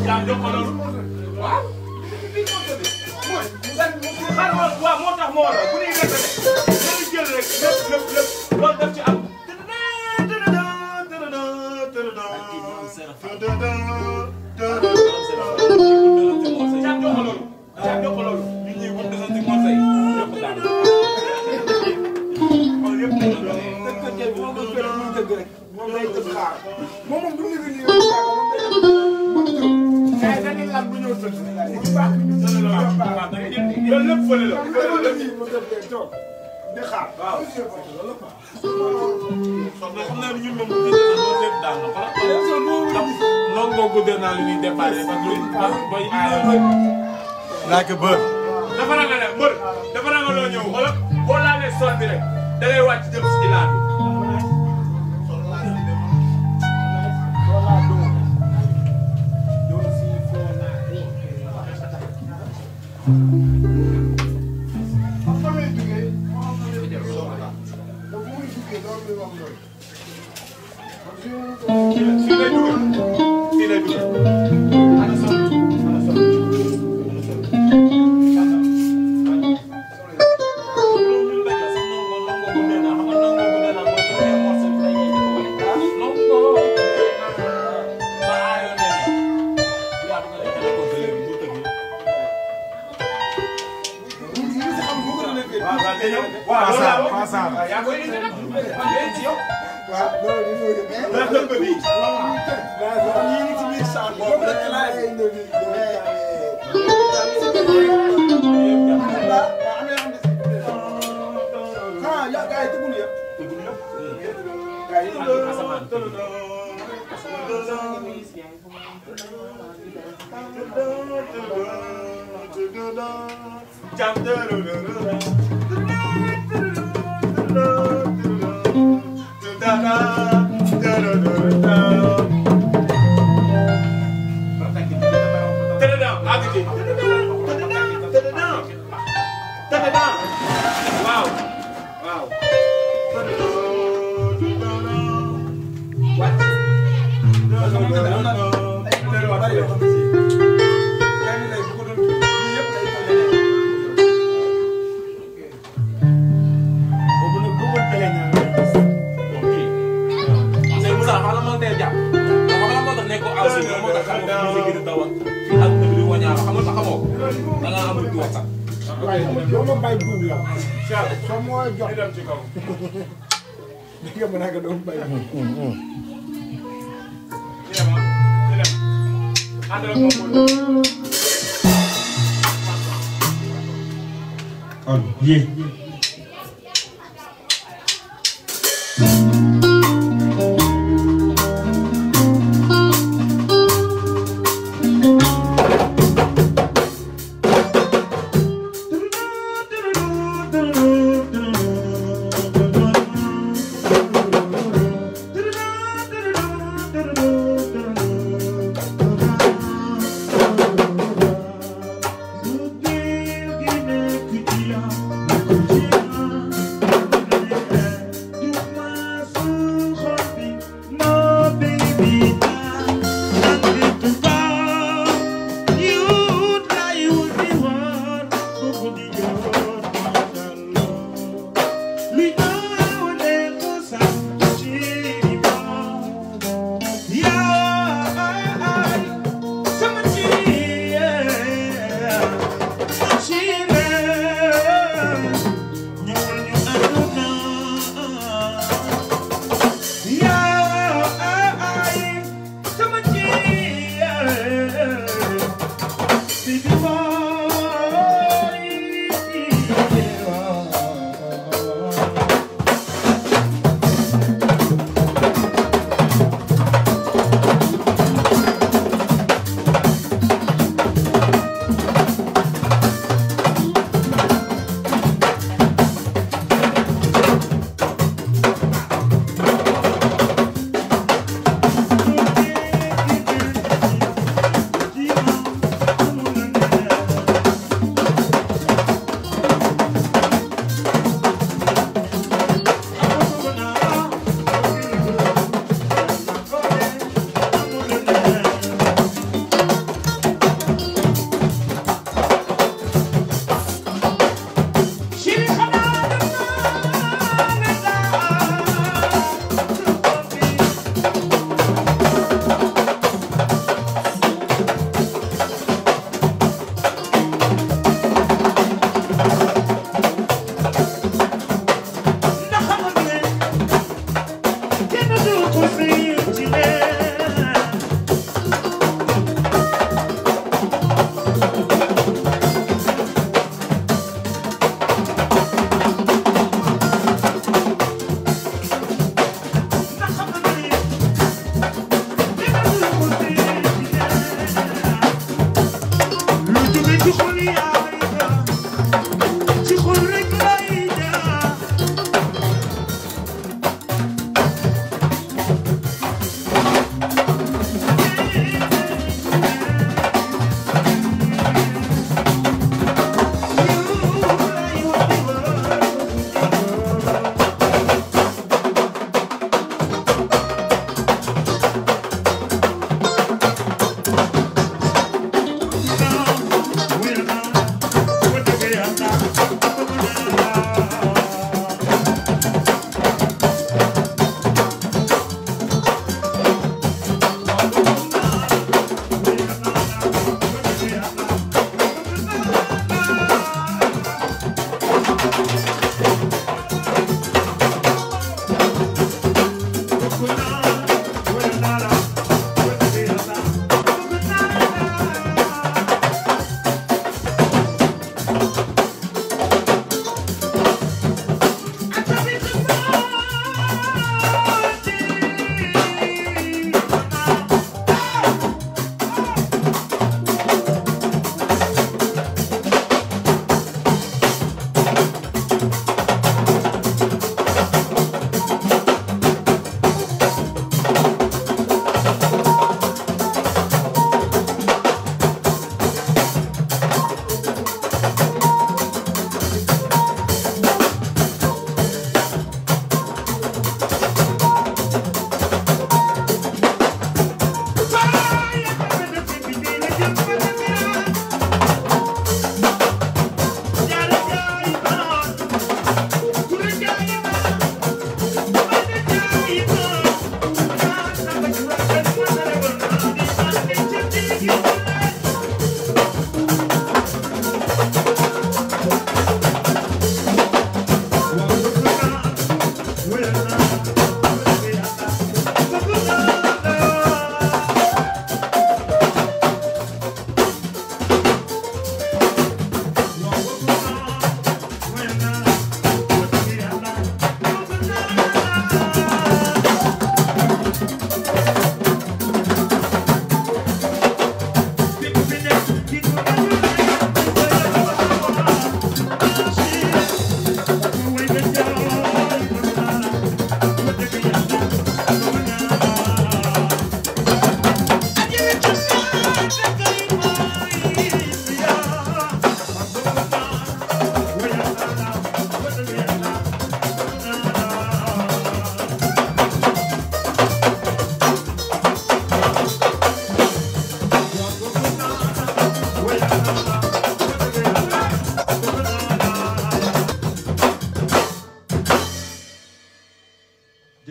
jàmm jox ko loolu waaw. waaw moo tax moo la bu ñuy gerte dañuy jël rek lépp loolu daf ci am. jàmm jox ko loolu. jàmm jox ko loolu. nit ñi bu desante conseil yëpp daal. kon yëpp dañu doon. moom day tëb xaar moom du ñu nii kay dañuy lan bu ñëw tëdd bu baax loolu lépp fële la di xaar waaw soxna xam naa ni ñun moom bu ñu do lépp daal na fa non go guddee naa li ñuy déparé ba lu boy laaj ko bër dafa nga ne bër dafa nga loo ñëw wala boo laalee sol bi rek da ngay wàcc jëm si laaj Thank you.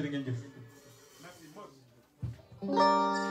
jërë ngeen jëf. Merci.